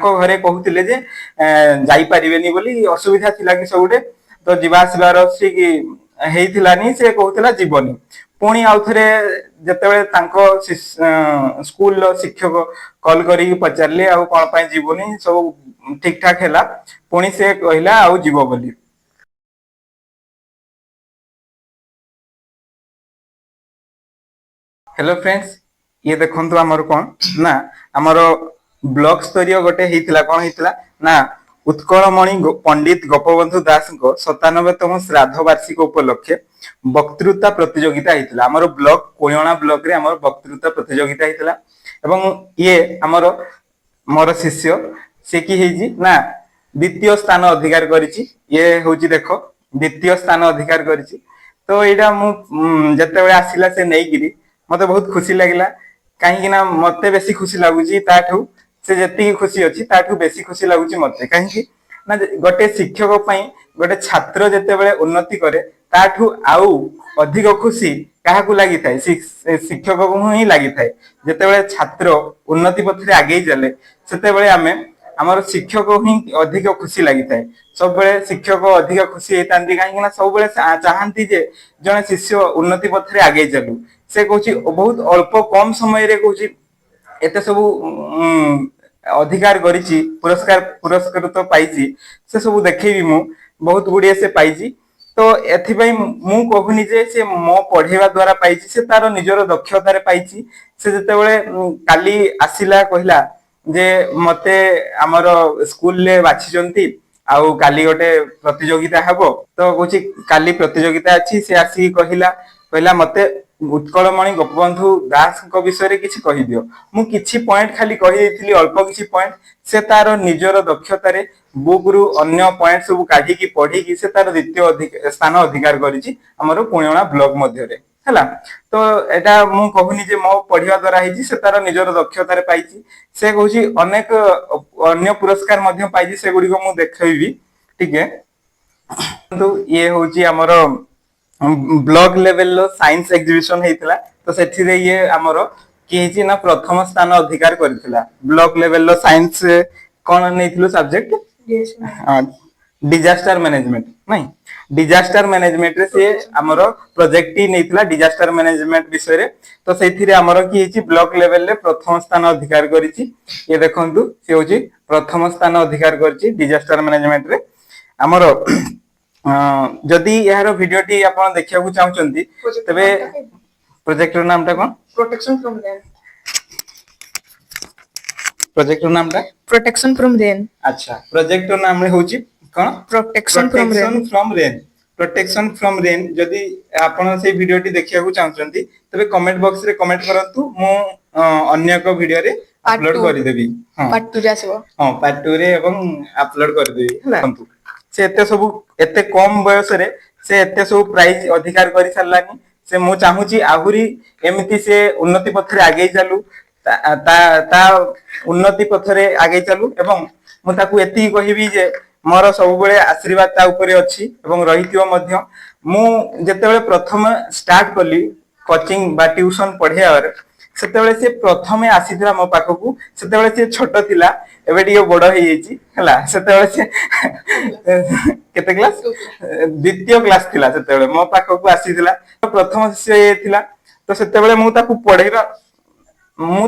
ତାଙ୍କ ଘରେ କହୁଥିଲେ ଯେ ଯାଇପାରିବେନି ବୋଲି, ଅସୁବିଧା ଥିଲା କି ସବୁଟେ, ତ ଯିବା ଆସିବାର ଠିକ ହେଇଥିଲାନି। ସେ କହୁଥିଲା ଯିବନି। ପୁଣି ଆଉଥରେ ଯେତେବେଳେ ତାଙ୍କ ସ୍କୁଲର ଶିକ୍ଷକ କଲ୍ କରିକି ପଚାରିଲେ, ଆଉ କଣ ପାଇଁ ଯିବୁନି, ସବୁ ଠିକ ଠାକ ହେଲା, ପୁଣି ସେ କହିଲା ଆଉ ଯିବ ବୋଲି। ହ୍ୟାଲୋ ଫ୍ରେଣ୍ଡସ୍, ଇଏ ଦେଖନ୍ତୁ, ଆମର କଣ ନା ଆମର ବ୍ଲକ ସ୍ତରୀୟ ଗୋଟେ ହେଇଥିଲା। କଣ ହେଇଥିଲା ନା ଉତ୍କଳମଣି ପଣ୍ଡିତ ଗୋପବନ୍ଧୁ ଦାସଙ୍କ 97ତମ ଶ୍ରାଦ୍ଧ ବାର୍ଷିକ ଉପଲକ୍ଷେ ବକ୍ତୃତା ପ୍ରତିଯୋଗିତା ହେଇଥିଲା। ଆମର ବ୍ଲକ, କୋୟଣା ବ୍ଲକରେ ଆମର ବକ୍ତୃତା ପ୍ରତିଯୋଗିତା ହେଇଥିଲା ଏବଂ ଇଏ ଆମର ମୋର ଶିଷ୍ୟ। ସେ କି ହେଇଛି ନା ଦ୍ୱିତୀୟ ସ୍ଥାନ ଅଧିକାର କରିଛି। ଇଏ ହଉଛି ଦେଖ, ଦ୍ୱିତୀୟ ସ୍ଥାନ ଅଧିକାର କରିଛି। ତ ଏଇଟା ମୁଁ ଯେତେବେଳେ ଆସିଲା ସେ ନେଇକିରି, ମତେ ବହୁତ ଖୁସି ଲାଗିଲା। କାହିଁକି ନା ମତେ ବେଶୀ ଖୁସି ଲାଗୁଛି ତାଠୁ, ସେ ଯେତିକି ଖୁସି ଅଛି ତାଠୁ ବେଶୀ ଖୁସି ଲାଗୁଛି ମତେ। କାହିଁକି ନା ଗୋଟେ ଶିକ୍ଷକ ପାଇଁ ଗୋଟେ ଛାତ୍ର ଯେତେବେଳେ ଉନ୍ନତି କରେ, ତାଠୁ ଆଉ ଅଧିକ ଖୁସି କାହାକୁ ଲାଗିଥାଏ? ଶିକ୍ଷକକୁ ହିଁ ଲାଗିଥାଏ। ଯେତେବେଳେ ଛାତ୍ର ଉନ୍ନତି ପଥରେ ଆଗେଇ ଚାଲେ, ସେତେବେଳେ ଆମେ ଆମର ଶିକ୍ଷକ ହିଁ ଅଧିକ ଖୁସି ଲାଗିଥାଏ। ସବୁବେଳେ ଶିକ୍ଷକ ଅଧିକ ଖୁସି ହେଇଥାନ୍ତି, କାହିଁକି ନା ସବୁବେଳେ ଚାହାନ୍ତି ଯେ ଜଣେ ଶିଷ୍ୟ ଉନ୍ନତି ପଥରେ ଆଗେଇ ଚାଲୁ। ସେ କହୁଛି ବହୁତ ଅଳ୍ପ କମ ସମୟରେ କହୁଛି ଏତେ ସବୁ ଅଧିକାର କରିଛି, ପୁରସ୍କାର ପୁରସ୍କୃତ ପାଇଛି। ସେ ସବୁ ଦେଖେଇବି ମୁଁ, ବହୁତ ଗୁଡିଏ ସେ ପାଇଛି। ତ ଏଥିପାଇଁ ମୁଁ କହୁନି ଯେ ସେ ମୋ ପଢେଇବା ଦ୍ଵାରା ପାଇଛି। ସେ ତାର ନିଜର ଦକ୍ଷତାରେ ପାଇଛି। ସେ ଯେତେବେଳେ କାଲି ଆସିଲା, କହିଲା ଯେ ମତେ ଆମର ସ୍କୁଲରେ ବାଛିଛନ୍ତି ଆଉ କାଲି ଗୋଟେ ପ୍ରତିଯୋଗିତା ହବ। ତ କହୁଛି କାଲି ପ୍ରତିଯୋଗିତା ଅଛି। ସେ ଆସିକି କହିଲା, କହିଲା ମତେ ଉତ୍କଳମଣି ଗୋପବନ୍ଧୁ ଦାସଙ୍କ ବିଷୟରେ କିଛି କହିଦିଅ। ମୁଁ କିଛି ପଏଣ୍ଟ ଖାଲି କହିଦେଇଥିଲି, ଅଳ୍ପ କିଛି ପଏଣ୍ଟ। ସେ ତାର ନିଜର ଦକ୍ଷତାରେ ବୁକ୍ ରୁ ଅନ୍ୟ ପଏଣ୍ଟ ସବୁ କାଢିକି ପଢିକି ସେ ତାର ଦ୍ୱିତୀୟ ସ୍ଥାନ ଅଧିକାର କରିଛି ଆମର ପୁଣିଅଣା ବ୍ଲକ ମଧ୍ୟରେ। ହେଲା, ତ ଏଇଟା ମୁଁ କହୁନି ଯେ ମୋ ପଢିବା ଦ୍ଵାରା ହେଇଛି। ସେ ତାର ନିଜର ଦକ୍ଷତାରେ ପାଇଛି। ସେ କହୁଛି ଅନେକ ଅନ୍ୟ ପୁରସ୍କାର ମଧ୍ୟ ପାଇଛି, ସେଗୁଡିକ ମୁଁ ଦେଖେଇବି ଟିକେ। କିନ୍ତୁ ଇଏ ହଉଛି ଆମର ବ୍ଲକ ଲେଭେଲର ସାଇନ୍ସ ଏକ୍ଜିବିସନ ହେଇଥିଲା। ତ ସେଥିରେ ଇଏ ଆମର କି ହେଇଛି ନା ପ୍ରଥମ ସ୍ଥାନ ଅଧିକାର କରିଥିଲା। ବ୍ଲକ ଲେଭେଲର ସାଇନ୍ସ କଣ ନେଇଥିଲୁ ସବଜେକ୍ଟ? ଡିଜାଷ୍ଟର ମ୍ୟାନେଜମେଣ୍ଟ ନାଇଁ, ଡିଜାଷ୍ଟର ମ୍ୟାନେଜମେଣ୍ଟରେ ସିଏ ଆମର ପ୍ରୋଜେକ୍ଟ ନେଇଥିଲା ଡିଜାଷ୍ଟର ମ୍ୟାନେଜମେଣ୍ଟ ବିଷୟରେ। ତ ସେଇଥିରେ ଆମର କି ହେଇଛି, ବ୍ଲକ ଲେଭେଲରେ ପ୍ରଥମ ସ୍ଥାନ ଅଧିକାର କରିଛି। ଇଏ ଦେଖନ୍ତୁ, ସେ ହଉଛି ପ୍ରଥମ ସ୍ଥାନ ଅଧିକାର କରିଛି ଡିଜାଷ୍ଟର ମ୍ୟାନେଜମେଣ୍ଟରେ। ଆମର ଯଦି ଏହାର ଭିଡିଓଟି ଆପଣ ଦେଖିବାକୁ ଚାହୁଁଛନ୍ତି, ତେବେ ପ୍ରୋଜେକ୍ଟର ନାମଟା କଣ? Protection from rain. Projector ନାମଟା? Protection from rain. ଆଚ୍ଛା, ପ୍ରୋଜେକ୍ଟର ନାମ ହଉଛି କଣ? Protection from protection rain. From rain. Protection from rain. ଯଦି ଆପଣ ସେଇ ଭିଡିଓଟି ଦେଖିବାକୁ ଚାହୁଁଛନ୍ତି, ତେବେ କମେଣ୍ଟ ବକ୍ସରେ କମେଣ୍ଟ କରନ୍ତୁ। ମୁଁ ଅନ୍ୟ ଏକ ଭିଡିଓରେ Part upload two. କରିଦେବି। ହଁ। ପାର୍ଟ 2 ରେ ଆସିବ। ହଁ, ପାର୍ଟ 2 ରେ ଏବଂ ଅପଲୋଡ କରିଦେବି। ହେଲା, ସେ ଏତେ ସବୁ, ଏତେ କମ ବୟସରେ ସେ ଏତେ ସବୁ ପ୍ରାଇଜ ଅଧିକାର କରି ସାରିଲାନି। ସେ ମୁଁ ଚାହୁଁଛି ଆହୁରି ଏମିତି ସେ ଉନ୍ନତି ପଥରେ ଆଗେଇ ଚାଲୁ, ତା ତା ତା ଉନ୍ନତି ପଥରେ ଆଗେଇ ଚାଲୁ। ଏବଂ ମୁଁ ତାକୁ ଏତିକି କହିବି ଯେ ମୋର ସବୁବେଳେ ଆଶୀର୍ବାଦ ତା ଉପରେ ଅଛି ଏବଂ ରହିଥିବ ମଧ୍ୟ। ମୁଁ ଯେତେବେଳେ ପ୍ରଥମେ ଷ୍ଟାର୍ଟ କଲି କୋଚିଂ ବା ଟ୍ୟୁସନ ପଢେଇବାରେ, ସେତେବେଳେ ସେ ପ୍ରଥମେ ଆସିଥିଲା ମୋ ପାଖକୁ। ସେତେବେଳେ ସେ ଛୋଟ ଥିଲା, ଏବେ ଟିକେ ବଡ ହେଇଯାଇଛି। ହେଲା, ସେତେବେଳେ ସେ କେତେ କ୍ଲାସ? ଦ୍ୱିତୀୟ କ୍ଲାସ ଥିଲା ସେତେବେଳେ ମୋ ପାଖକୁ ଆସିଥିଲା। ପ୍ରଥମ ଶିଷ୍ୟ ଇଏ ଥିଲା। ତ ସେତେବେଳେ ମୁଁ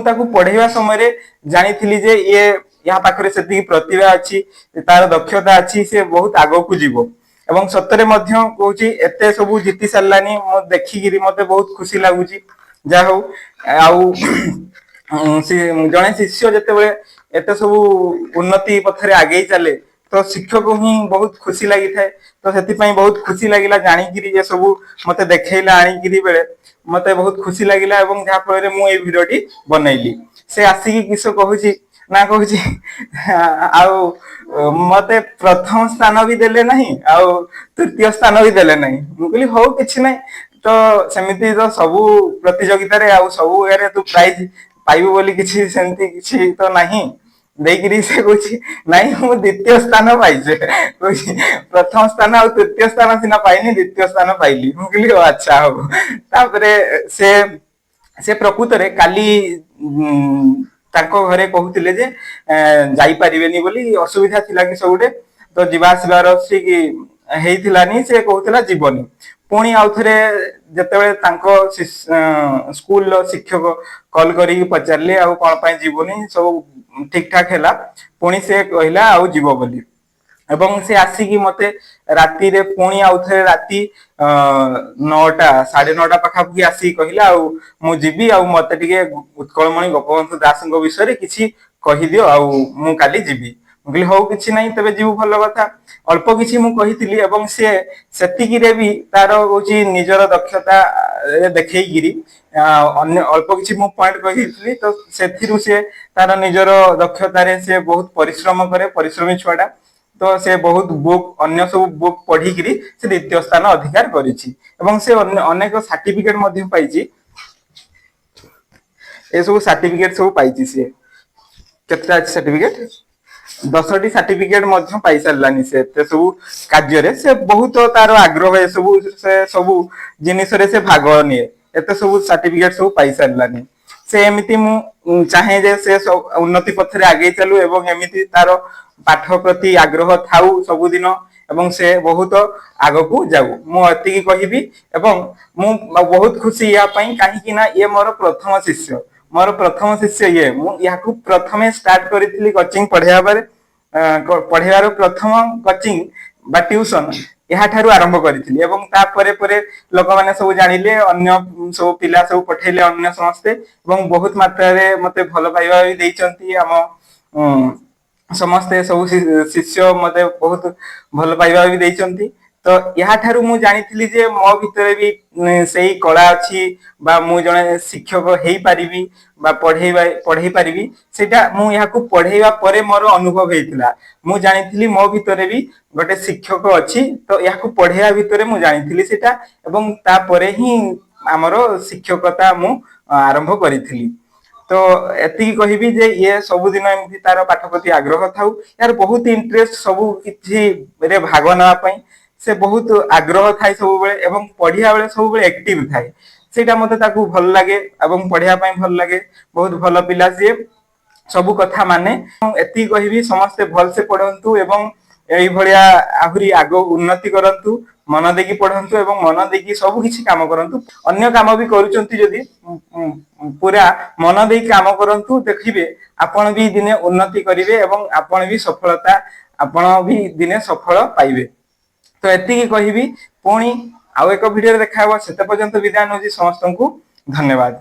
ତାକୁ ପଢେଇବା ସମୟରେ ଜାଣିଥିଲି ଯେ ଇଏ, ୟା ପାଖରେ ସେତିକି ପ୍ରତିଭା ଅଛି, ତାର ଦକ୍ଷତା ଅଛି, ସେ ବହୁତ ଆଗକୁ ଯିବ। ଏବଂ ସତରେ ମଧ୍ୟ କହୁଛି, ଏତେ ସବୁ ଜିତି ସାରିଲାନି, ମୁଁ ଦେଖିକିରି ମତେ ବହୁତ ଖୁସି ଲାଗୁଛି। ଯାହା ହଉ, ଆଉ ସେ ଜଣେ ଶିଷ୍ୟ ଯେତେବେଳେ ଏତେ ସବୁ ଉନ୍ନତି ପଥରେ ଆଗେଇ ଚାଲେ, ତ ଶିକ୍ଷକ ହିଁ ବହୁତ ଖୁସି ଲାଗିଥାଏ। ତ ସେଥିପାଇଁ ବହୁତ ଖୁସି ଲାଗିଲା ଜାଣିକିରି ଯେ ସବୁ ମତେ ଦେଖେଇଲା ଆଣିକିରି ବେଳେ ମତେ ବହୁତ ଖୁସି ଲାଗିଲା ଏବଂ ଯାହା ଫଳରେ ମୁଁ ଏଇ ଭିଡିଓଟି ବନେଇଲି। ସେ ଆସିକି କିସ କହୁଛି ନା କହୁଛି, ଆଉ ମତେ ପ୍ରଥମ ସ୍ଥାନ ବି ଦେଲେ ନାହିଁ ଆଉ ତୃତୀୟ ସ୍ଥାନ ବି ଦେଲେ ନାହିଁ। ମୁଁ କହିଲି, ହଉ, କିଛି ନାହିଁ, ତ ସେମିତି ତ ସବୁ ପ୍ରତିଯୋଗିତାରେ ଆଉ ସବୁ ଇଏରେ ତୁ ପ୍ରାଇଜ ପାଇବୁ ବୋଲି କିଛି ସେମିତି କିଛି ତ ନାହିଁ ଦେଇକିରି। ସେ କହୁଛି, ନାଇଁ, ମୁଁ ଦ୍ୱିତୀୟ ସ୍ଥାନ ପାଇଛି। କହୁଛି, ପ୍ରଥମ ସ୍ଥାନ ଆଉ ତୃତୀୟ ସ୍ଥାନ ସିନା ପାଇନି, ଦ୍ୱିତୀୟ ସ୍ଥାନ ପାଇଲି। ମୁଁ କହିଲି, ଓ ଆଚ୍ଛା, ହଉ। ତାପରେ ସେ ସେ ପ୍ରକୃତରେ କାଲି ତାଙ୍କ ଘରେ କହୁଥିଲେ ଯେ ଯାଇପାରିବେନି ବୋଲି, ଅସୁବିଧା ଥିଲା କି ସବୁଟେ, ତ ଯିବା ଆସିବାର ଠିକ ହେଇଥିଲାନି। ସେ କହୁଥିଲା ଯିବନି। ପୁଣି ଆଉଥରେ ଯେତେବେଳେ ତାଙ୍କ ସ୍କୁଲର ଶିକ୍ଷକ କଲ୍ କରିକି ପଚାରିଲେ, ଆଉ କଣ ପାଇଁ ଯିବୁନି, ସବୁ ଠିକ ଠାକ ହେଲା, ପୁଣି ସେ କହିଲା ଆଉ ଯିବ ବୋଲି। ଏବଂ ସେ ଆସିକି ମତେ ରାତିରେ ପୁଣି ଆଉଥରେ ରାତି 9ଟା 9:30 ପାଖାପାଖି ଆସିକି କହିଲା, ଆଉ ମୁଁ ଯିବି, ଆଉ ମତେ ଟିକେ ଉତ୍କଳମଣି ଗୋପବନ୍ଧୁ ଦାସଙ୍କ ବିଷୟରେ କିଛି କହିଦିଅ, ଆଉ ମୁଁ କାଲି ଯିବି। ମୁଁ କହିଲି, ହଉ, କିଛି ନାହିଁ, ତେବେ ଯିବୁ, ଭଲ କଥା। ଅଳ୍ପ କିଛି ମୁଁ କହିଥିଲି ଏବଂ ସେ ସେତିକିରେ ବି ତାର ହଉଛି ନିଜର ଦକ୍ଷତା ଦେଖେଇକିରି, ଅନ୍ୟ ଅଳ୍ପ କିଛି ମୁଁ ପଏଣ୍ଟ କହିଥିଲି, ତ ସେଥିରୁ ସେ ତାର ନିଜର ଦକ୍ଷତାରେ, ସେ ବହୁତ ପରିଶ୍ରମ କରେ, ପରିଶ୍ରମୀ ଛୁଆଟା, ତ ସେ ବହୁତ ବୁକ୍, ଅନ୍ୟ ସବୁ ବୁକ୍ ପଢିକିରି ସେ ଦ୍ୱିତୀୟ ସ୍ଥାନ ଅଧିକାର କରିଛି ଏବଂ ସେ ଅନେକ ସାର୍ଟିଫିକେଟ ମଧ୍ୟ ପାଇଛି। ଏସବୁ ସାର୍ଟିଫିକେଟ ସବୁ ପାଇଛି ସିଏ। କେତେଟା ଅଛି ସାର୍ଟିଫିକେଟ? 10ଟି ସାର୍ଟିଫିକେଟ ମଧ୍ୟ ପାଇସାରିଲାନି ସେ। ଏତେ ସବୁ କାର୍ଯ୍ୟରେ ସେ ବହୁତ ତାର ଆଗ୍ରହ, ଏସବୁ ସେ ସବୁ ଜିନିଷରେ ସେ ଭାଗ ନିଏ। ଏତେ ସବୁ ସାର୍ଟିଫିକେଟ ସବୁ ପାଇସାରିଲାନି ସେ। ଏମିତି ମୁଁ ଚାହେଁ ଯେ ସେ ଉନ୍ନତି ପଥରେ ଆଗେଇ ଚାଲୁ ଏବଂ ଏମିତି ତାର ପାଠ ପ୍ରତି ଆଗ୍ରହ ଥାଉ ସବୁଦିନ ଏବଂ ସେ ବହୁତ ଆଗକୁ ଯାଉ, ମୁଁ ଏତିକି କହିବି। ଏବଂ ମୁଁ ବହୁତ ଖୁସି ୟା ପାଇଁ, କାହିଁକି ନା ଇଏ ମୋର ପ୍ରଥମ ଶିଷ୍ୟ, ମୋର ପ୍ରଥମ ଶିଷ୍ୟ ଇଏ। ମୁଁ ଏହାକୁ ପ୍ରଥମେ ଷ୍ଟାର୍ଟ କରିଥିଲି କୋଚିଂ ପଢେଇବା ପରେ, ପଢେଇବାର ପ୍ରଥମ କୋଚିଂ ବା ଟ୍ୟୁସନ ଏହାଠାରୁ ଆରମ୍ଭ କରିଥିଲି ଏବଂ ତାପରେ ପରେ ଲୋକମାନେ ସବୁ ଜାଣିଲେ, ଅନ୍ୟ ସବୁ ପିଲା ସବୁ ପଠେଇଲେ ଅନ୍ୟ ସମସ୍ତେ ଏବଂ ବହୁତ ମାତ୍ରାରେ ମତେ ଭଲ ପାଇବା ବି ଦେଇଛନ୍ତି। ଆମ ସମସ୍ତେ ସବୁ ଶିଷ୍ୟ ମତେ ବହୁତ ଭଲ ପାଇବା ବି ଦେଇଛନ୍ତି। ତ ଏହାଠାରୁ ମୁଁ ଜାଣିଥିଲି ଯେ ମୋ ଭିତରେ ବି ସେଇ କଳା ଅଛି ବା ମୁଁ ଜଣେ ଶିକ୍ଷକ ହେଇପାରିବି ବା ପଢେଇ ପାରିବି। ସେଇଟା ମୁଁ ଏହାକୁ ପଢେଇବା ପରେ ମୋର ଅନୁଭବ ହେଇଥିଲା। ମୁଁ ଜାଣିଥିଲି ମୋ ଭିତରେ ବି ଗୋଟେ ଶିକ୍ଷକ ଅଛି। ତ ଏହାକୁ ପଢେଇବା ଭିତରେ ମୁଁ ଜାଣିଥିଲି ସେଇଟା ଏବଂ ତାପରେ ହିଁ ଆମର ଶିକ୍ଷକତା ମୁଁ ଆରମ୍ଭ କରିଥିଲି। ତ ଏତିକି କହିବି ଯେ ଇଏ ସବୁଦିନ ଏମିତି ତାର ପାଠ ପ୍ରତି ଆଗ୍ରହ ଥାଉ। ଏହାର ବହୁତ ଇଣ୍ଟରେଷ୍ଟ ସବୁ କିଛିରେ ଭାଗ ନେବା ପାଇଁ। ସେ ବହୁତ ଆଗ୍ରହ ଥାଏ ସବୁବେଳେ ଏବଂ ପଢିବା ବେଳେ ସବୁବେଳେ ଆକ୍ଟିଭ ଥାଏ। ସେଇଟା ମତେ ତାକୁ ଭଲ ଲାଗେ ଏବଂ ପଢିବା ପାଇଁ ଭଲ ଲାଗେ। ବହୁତ ଭଲ ପିଲା ସିଏ, ସବୁ କଥା ମାନେ। ମୁଁ ଏତିକି କହିବି, ସମସ୍ତେ ଭଲସେ ପଢନ୍ତୁ ଏବଂ ଏଇଭଳିଆ ଆହୁରି ଆଗ ଉନ୍ନତି କରନ୍ତୁ। ମନ ଦେଇକି ପଢନ୍ତୁ ଏବଂ ମନ ଦେଇକି ସବୁ କିଛି କାମ କରନ୍ତୁ। ଅନ୍ୟ କାମ ବି କରୁଛନ୍ତି ଯଦି, ଉଁ, ଉଁ, ପୁରା ମନ ଦେଇକି କାମ କରନ୍ତୁ। ଦେଖିବେ, ଆପଣ ବି ଦିନେ ଉନ୍ନତି କରିବେ ଏବଂ ଆପଣ ବି ସଫଳତା, ଆପଣ ବି ଦିନେ ସଫଳ ପାଇବେ। ତ ଏତିକି କହିବି। ପୁଣି ଆଉ ଏକ ଭିଡିଓରେ ଦେଖା ହବ, ସେତେ ପର୍ଯ୍ୟନ୍ତ ବିଦାୟ ନେଉଛି। ସମସ୍ତଙ୍କୁ ଧନ୍ୟବାଦ।